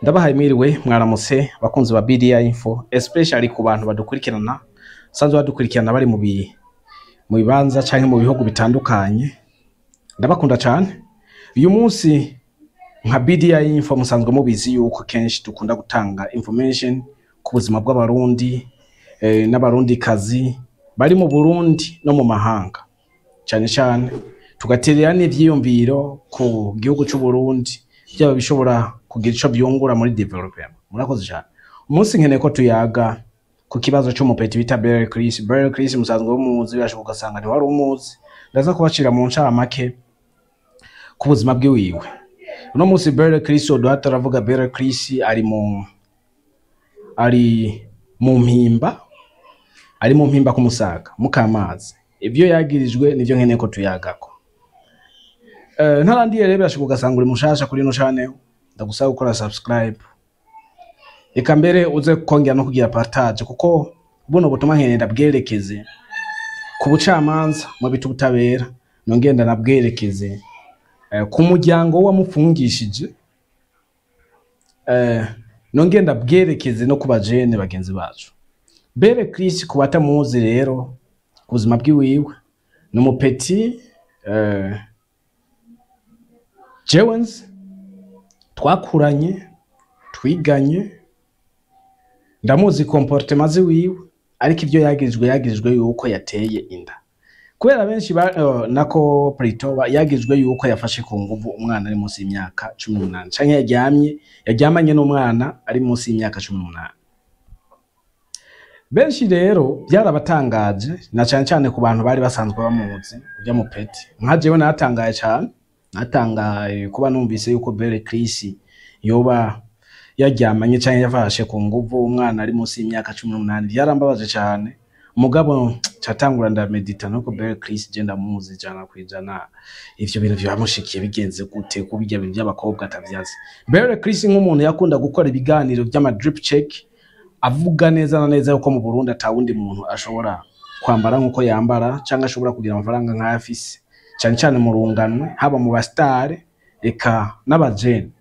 Ndabahaye mwiriwe, mwaramutse, bakunzi ba BDI Info, especially ku bantu badukurikirana, sanzwe badukurikirana bari mu bibanza canke mu bihugu bitandukanye. Ndabakunda cane. Uyu munsi nka BDI Info musanzwe mubizi yuko kenshi dukunda gutanga information ku buzima bw'Abarundi n'Abarundikazi bari mu Burundi no mu mahanga, cane cane tugaterera n'ivyiyumviro ku gihugu c'u Burundi, byaba bishobora kugira ico byungura muri development. Murakoze cyane. Umunsi nkeneye ko tuyaga ku kibazo c'umupeti bita Belle Chris. Belle Chris musanzwe muzi, birashoboka ugasanga ntiwari umuzi. Ndaza kubacira mu ncamake ku buzima bwiwiwe. Uno munsi Belle Chris oduha turavuga. Belle Chris ari mu Mpimba, ari mu Mpimba ku Musaga Mukamazi. Ivyo yagirijwe nivyo nkeneye ko tuyagako. Ntarandiye rero, birashoboka ugasanga uri mushasha kuri ino channel, ndagusaba gukora subscribe, eka mbere uze kongera no kugira partage, kuko buno butumwa nkeneye ndabwerekeze ku bucamanza mu bita ubutabera, nongere ndanabwerekeze ku muryango wamufungishije, nongere ndabwerekeze no ku bajene bagenzi bacu. Belle Chris, ku batamuzi rero, ku buzima bwiwiwe, ni umupeti jewe nzi, twakuranye, twiganye, ndamuzi comportement ziwiwe. Ariko ibyo yagirijwe, yagirijwe yuko yateye inda kubera benshi nako plutôt yagirijwe yuko yafashe ku nguvu umwana ari munsi y'imyaka 18, canke yaryamanye n'umwana ari munsi y'imyaka 18. Benshi rero byarabatangaje, na cane cane ku bantu bari basanzwe bamuzi urya mupeti. Nka jewe natangaye cane, natangaye kuba numvise yuko Belle Chris yoba yaryamanye canke yafashe ku nguvu umwana ari munsi y'imyaka 18. Byarambabaje cane, mugabo catangura ndamedita nuko Belle Chris je ndamuzi 100%. Ivyo bintu vyamushikiye bigenze gute, ko bijya bintu by'abakobwa atavyazi? Belle Chris nk'umuntu yakunda gukora ibiganiro vy'ama drip check, avuga neza na neza yuko mu Burundi atawundi muntu ashobora kwambara nkuko yambara canke ashobora kugira amafaranga nk'ayo afise, cane cane mu runganwe, haba mu basitare eka n'abajene.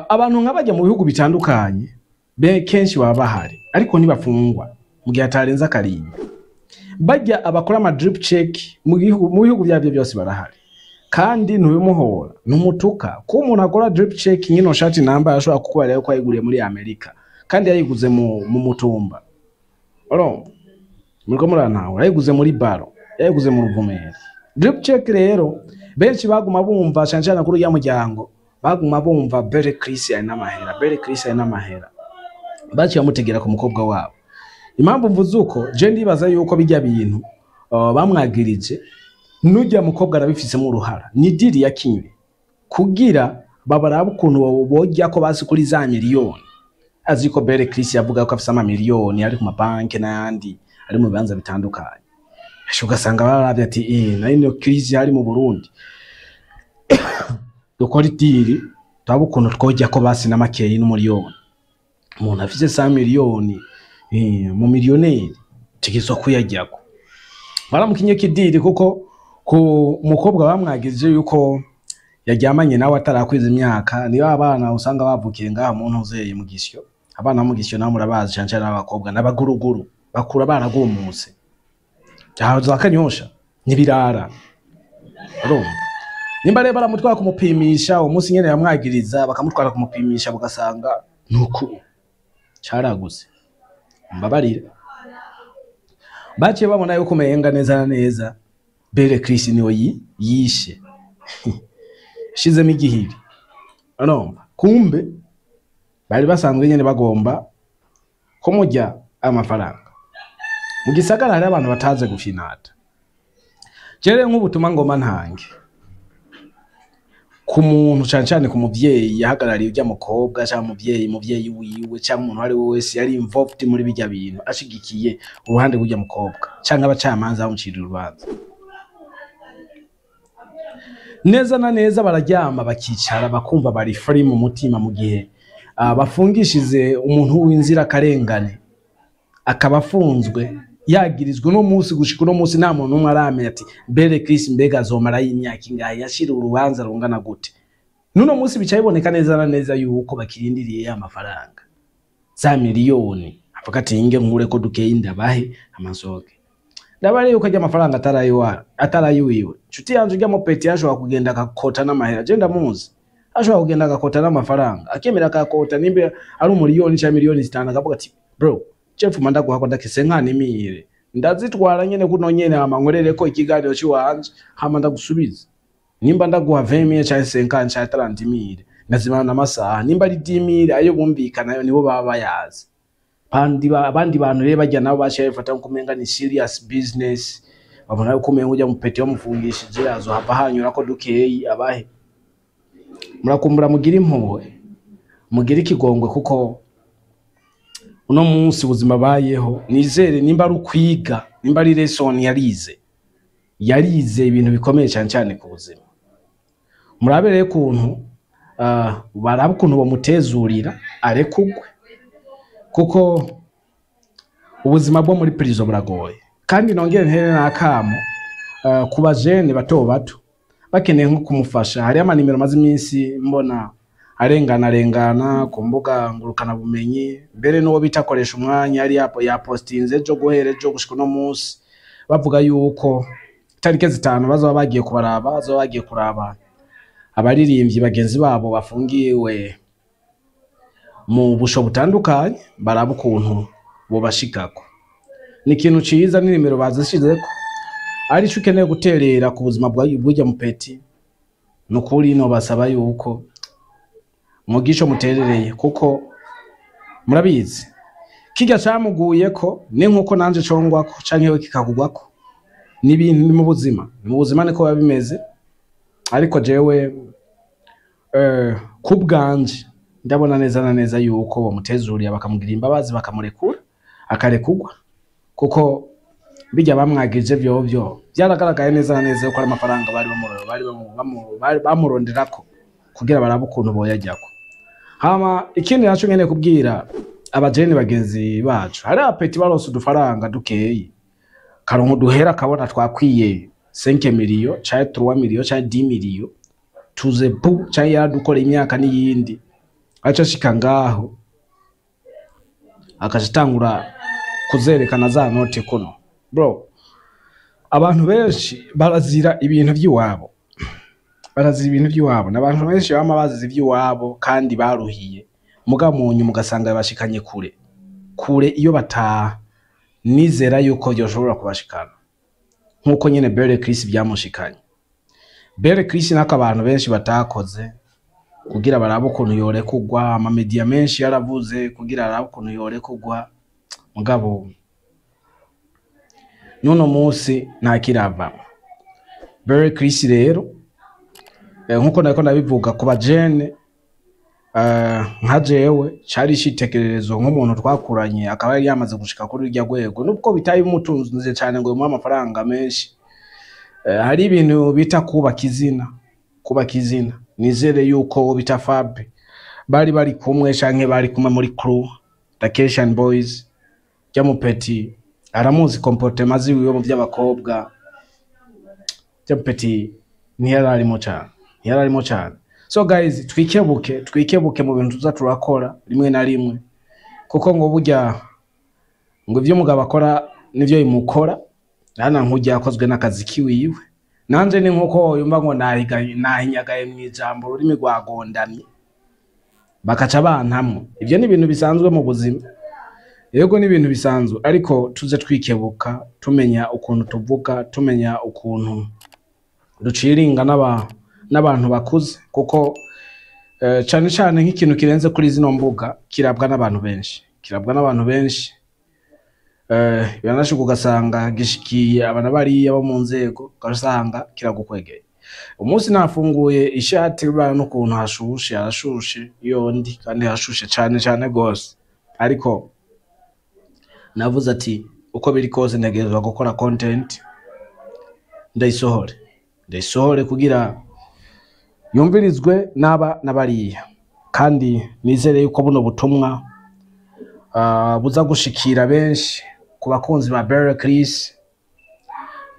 Abantu nk'abajya mu bihugu bitandukanye be kenshi baba bahari, ariko ntibafungwa mu gihe atarenze akarimbi. Bajya abakora ama drip check mu bihugu byabyo byose barahari, kandi ntubimuhora, ntumutuka ko umuntu akora drip check. Nk'ino shati nambaye, ashobora kukubarira yuko yayiguriye muri Amerika kandi yayiguze mu mutumba. Urumva muriko murantahura? Yayiguze muri baro, yayiguze mu Ruvumera. Drip check rero benshi baguma bumva, cane cane kuri uriya muryango, baguma bumva Belle Chris ari n'amahera, Belle Chris ari n'amahera, baciye bamutegera ku mukobwa wabo. Impamvu mvuze uko, je ndibaza yuko bijya bintu bamwagirije nujya mukobwa arabifisemo uruhara. Ni deal yakinywe kugira babarabe ukuntu bojya ko basi kuri za miliyoni. Azi ko Belle Chris yavuga ko afise amamiliyoni ari ku mabanki n'ayandi ari mu bibanza bitandukanye. Asho ugasanga bararavye ati: "Eh, na ino crise hari mu Burundi, dukora i deal, turabe ukuntu twojya ko basi n'amakeyi n'umuriyoni." Umuntu afise sa miliyoni, mu miliyoneri tegezwa kuyajyako. Baramukinye ki deal, kuko ku mukobwa bamwagije yuko yaryamanye nawe atarakwiza imyaka, niyo abana usanga bavukiye ngaha mu ntuzeye mu Gisyo. Abana bo mu Gisyo nabo murabazi, cane cane abakobwa n'abaguruguru bakura baragumutse za Kanyosha n'ibirara. Urumva nimba rero baramutwara kumupimisha uwo munsi nyene yamwagiriza, bakamutwara kumupimisha, bugasanga nuku caraguze, mbabarire, baciye babona yuko umenga neza na neza Belle Chris niwe yishe shizemo igihiri. Urumva kumbe bari basanzwe nyene bagomba kumurya amafaranga. Mu gisagara hari abantu bataze gufinata. Jere nk'ubutumwa ngoma ntange ku muntu, cane cane ku muvyeyi yahagarariye urya mukobwa, canke umuvyeyi wiwe, canke umuntu uwo ari we wese yari involved muri bijya bintu, ashigikiye uruhande rw'urya mukobwa, canke abacamanza bamuciriye urubanza. Neza na neza bararyama bakicara bakumva bari free mu mutima mu gihe bafungishize umuntu w'inzirakarengane, akaba afunzwe yagirizwa uno munsi. Gushika uno munsi nta muntu n'umwe aramenya ati: "Belle Chris mbega azomarayo imyaka ingahe? Yashira urubanza rungana gute?" Nuno munsi bica biboneka neza na neza yuko bakirindiriye ya mafaranga za miliyoni, avuga ati inge nkure ko dukeyi ndabahe amasoke. Ndabare yuko ajya amafaranga atarayiwiwe. Nshuti yanje, ujya mu petit ashobora kugenda akakota n'amahera, je ndamuzi, ashobora kugenda agakota n'amafaranga, akemera akakota, nimba ari 1 miliyoni cyangwa miliyoni 5, akavuga ati: "Bro, je mfuma ndaguha ko ndakise nkanimire, ndazitwara nyene kuno nyene, hama nkorereko ikiganiro ciwanje, hama ndagusubiza. Nimba ndaguha 20,000 canke 50 canke 30,000, ndazimana n'amasaha." Nimba ari 10,000, ayo bumvikana yo nibo baba bayazi. Abandi bantu rero bajya nabo baciye bifata nko kumenga ni serious business, babona yuko umenga ujya mu petit bamufungishije azohava hanyura ko dukeyi abahe. Murakumbura, mugire impuhwe, mugire ikigongwe, kuko uno munsi ubuzima bayeho, nizere nimba ari ukwiga, nimba ari lesson yarize, yarize ibintu bikomeye cyane cyane ku buzima. Murabe rero ukuntu barabe ukuntu bamutezurira arekugwe, kuko ubuzima bwo muri prison buragoye. Kandi nongere ntere n'akamo ku bajene bato bato bakeneye nko kumufasha. Hariyo amanimero maze iminsi mbona arengana arengana ku mbuga ngurukana bumenyi, mbere n'uwo bita akoresha umwanya yari yapostinze ejo, guhera ejo gushika uno munsi, bavuga yuko itariki 5 bazoba bagiye kubaraba, bazoba bagiye kuraba abaririmbyi bagenzi babo bafungiwe mu busho butandukanye, baraba ukuntu bobashikako. Ni ikintu ciza, n'inimero bazishizeko, arico ukeneye guterera ku buzima bw'urya mu petit. Nukuri nobasaba yuko mugira ico muterereye, kuko murabizi kirya camuguyeko ni nkuko nanje congwako canke we kikakugwako. Ni ibintu ni mu buzima, ni mu buzima, niko biba bimeze. Ariko jewe ku bwanje ndabona neza na neza yuko bamutezuriye, bakamugira imbabazi, bakamurekura, akarekugwa, kuko bijya bamwagije vyovyo byaragaragaye neza na neza yuko ari amafaranga bari bari bamuronderako kugira barabe ukuntu boyajyako. Hama ikindi naco nkeneye kubwira abajene bagenzi bacu, hari aba petit baronse udufaranga dukeyi, karonka uduhera, kabona twakwiye 5 miliyo canke 3 miliyo canke 10 miliyo tuze pu, canke yaradukora imyaka n'iyindi, aca ashika ngaho akaca atangura kuzerekana za note kuno. Bro, abantu benshi barazira ibintu vy'iwabo, barazira ibintu vy'iwabo, n'abantu benshi bama bazize ivy'iwabo kandi baruhiye, muga mu nyuma ugasanga bashikanye kure kure iyo bataha nizera yuko vyoshobora kubashikana, nk'uko nyene Bere Chris byamushikanye. Bere Chris nako abantu benshi batakoze kugira barabe ukuntu yorekugwa, amamedia menshi yaravuze kugira arabe ukuntu yorekugwa, mugabo n'uno munsi ntakiravamo. Bere Chris rero, nkuko nariko ndabivuga, ku bajene nka jewe cari icitegererezo, nk'umuntu twakuranye akaba yari yamaze gushika kuri rurya rwego, nubwo bitari bimutunze cane ngo bimuhe amafaranga menshi. Hari ibintu bita kubaka izina, kubaka izina. Nizere yuko uwo bita Fabe bari bari kumwe canke bari kumwe muri crew The Keshan Boys, rya mu petit aramuzi comportement ziwiwe mu vy'abakobwa. Rya mu petit ntiyararimo cane, ntiyararimo cane. So guys, twikebuke, twikebuke mu bintu tuza turakora rimwe na rimwe, kuko ngo burya ngo ivyo umugabo akora nivyo bimukora. Hana nk'urya yakozwe n'akazi kiwiwe, nanje ni nkuko yumva ngo nahinyagaye mw'ijambo, ururimi rwagondamye, bakaca bantamwo. Ivyo ni ibintu bisanzwe mu buzima, yego, ni ibintu bisanzwe, ariko tuze twikebuka, tumenya ukuntu tuvuga, tumenya ukuntu duciringa n'abantu bakuze, kuko cane cane nk'ikintu kirenze kuri zino mbuga kirabwa n'abantu benshi, kirabwa n'abantu benshi. Biranashuka ugasanga gishikiye abana bariya bo mu nzego, ugasanga kiragukwegeye. Umunsi nafunguye ishati bibana n'ukuntu hashushe, harashushe yondi, kandi hashushe cane cane gose, ariko navuze ati uko biri kose ntegerezwa gukora content, ndayisohore, ndayisohore kugira yumvirizwe n'aba n'abariya. Kandi nizere yuko buno butumwa buza gushikira benshi ku bakunzi ba Bere Chris.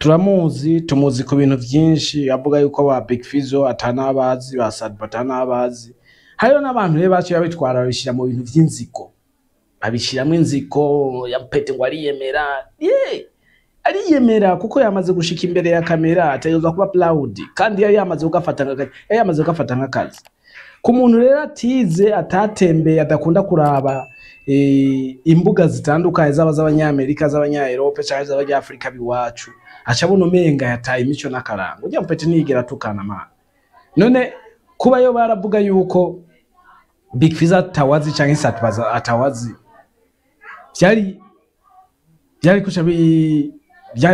Turamuzi, tumuzi ku bintu vyinshi, avuga yuko ba Big Fizzo atanabazi, ba Sadba atanabazi. Hariho n'abantu rero baciye babitwara, babishira mu bintu vy'inzigo, babishiramwo inzigo ya pete ngo ariyemera. Ye ariyemera kuko yamaze gushika imbere ya kamera, ategerezwa kuba proud, kandi yari yamaze kugafata nk'akazi, yari yamaze kugafata nk'akazi. Ku muntu rero atize, atatembeye, adakunda kuraba imbuga zitandukanye, zaba z'abanyamerika, z'abanyaerope canke z'abanyafrika biwacu, aca abona umenga yataye imico n'akaranga. Urya mupeti ntiyigera atukana, mana. None kuba yo baravuga yuko Big Fizzo atawazi canke Satbaza atawazi, vyari kuca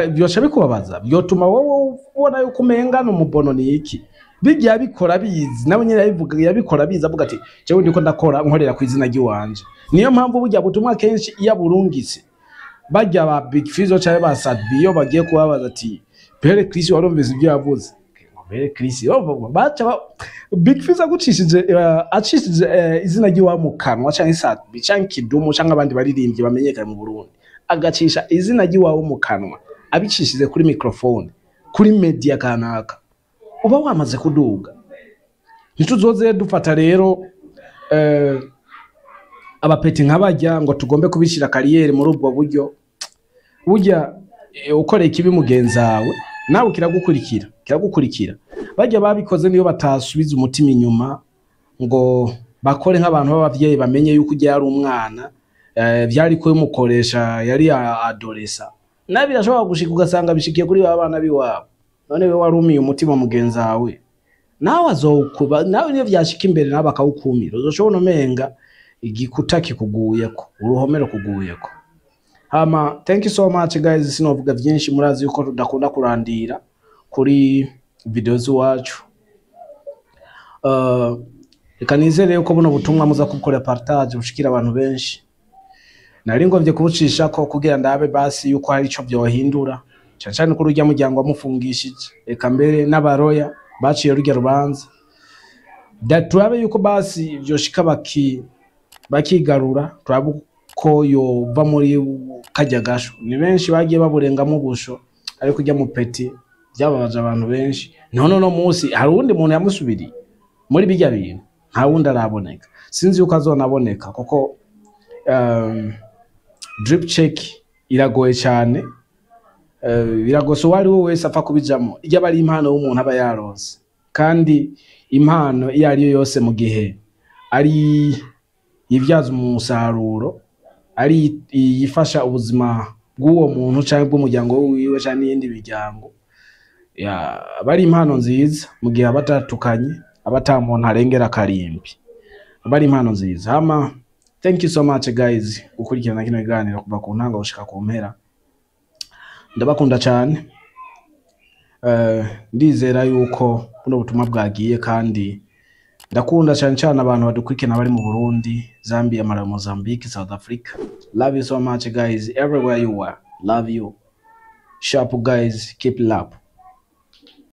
byoca bikubabaza, byotuma wowe ubona yuko umenga n'umubono. Ni iki bijya abikora bizi, nawe nyene yabivuga, yabikora bizi, avuga ati: "Jewe ndiko ndakora nkorera ku izina ry'iwanje." Niyo mpamvu burya butumwa kenshi iyo aburungitse, bajya ba Big Fizzo canke ba Sadbi, iyo bagiye kubabaza ati: "Bere Chris, warumvise ibyo yavuze?" Bere Chris baca Big Fizzo agucishije acishije izina ry'iwabo mu kanwa, canke Sadbi canke Kidumu canke abandi baririmbyi bamenyekanye mu Burundi, agacisha izina ry'iwabo mu kanwa, abicishije kuri microphone, kuri media kanaka, uba wamaze kuduga. Ntituzoze dufata rero abapeti nk'abajya ngo tugombe kubishyira carrière muri ubwo buryo. Burya ukoreye ikibi mugenzi wawe, nawe kiragukurikira, kiragukurikira. Bajya babikoze niyo batasubiza umutima inyuma ngo bakore nk'abantu b'abavyeyi, bamenye yuko ujya yari umwana, vyari kumukoresha, yari adolescent, nawe birashobora gushika ugasanga bishikiye kuri ba bana biwabo. None we warumiye umutima mugenzi wawe, nawe azowukuba, nawe niyo vyashika imbere nawe bakawukumira, uzoshobora umenga igikuta kikuguyeko, uruhome rukuguyeko. Hama thank you so much, guys. Sinovuga vyinshi, murazi yuko tudakunda kurandira kuri video z'iwacu. Reka nizere yuko buno butumwa muza kubukorera partage, bushikira abantu benshi. Nari ngomvye kubucishako kugira ndabe basi yuko hari ico vyohindura, cane cane kuri urya muryango wamufungishije, eka mbere n'abaroya baciye rurya rubanza. Turabe yuko basi vyoshika bakigarura, turabe ko yova muri karya gasho. Ni benshi bagiye baburengamo ubusho, ariko urya mupeti byababaje abantu benshi. None uno munsi hari uwundi muntu yamusubiriye muri birya bintu? Nta wundi araboneka, sinzi yuko azonaboneka, kuko drip check iragoye cyane. Biragose uwo ari we wese apfa kubijamo. Iyo aba ari impano y'umuntu aba yaronse, kandi impano iyo ari yo yose, mu gihe ari ibyaza umusaruro, ari iyifasha ubuzima bw'uwo muntu cyangwa bw'umuryango wiwe cyangwa n'iyindi miryango, aba ari impano nziza. Mu gihe aba atatukanye, aba ata muntu arengera karimbi, aba ari impano nziza. Hama thank you so much, guys, gukurikirana kino kiganiro kuva ku ntango gushika ku mpera. Ndabakunda cyane. Ndizera yuko buno butumwa bwagiye, kandi ndakunda cyane cyane abantu badukurikirana bari mu Burundi, Zambia, Malawi, Mozambique, South Africa. Love you so much, guys, everywhere you are. Love you sharp, guys. Keep it up.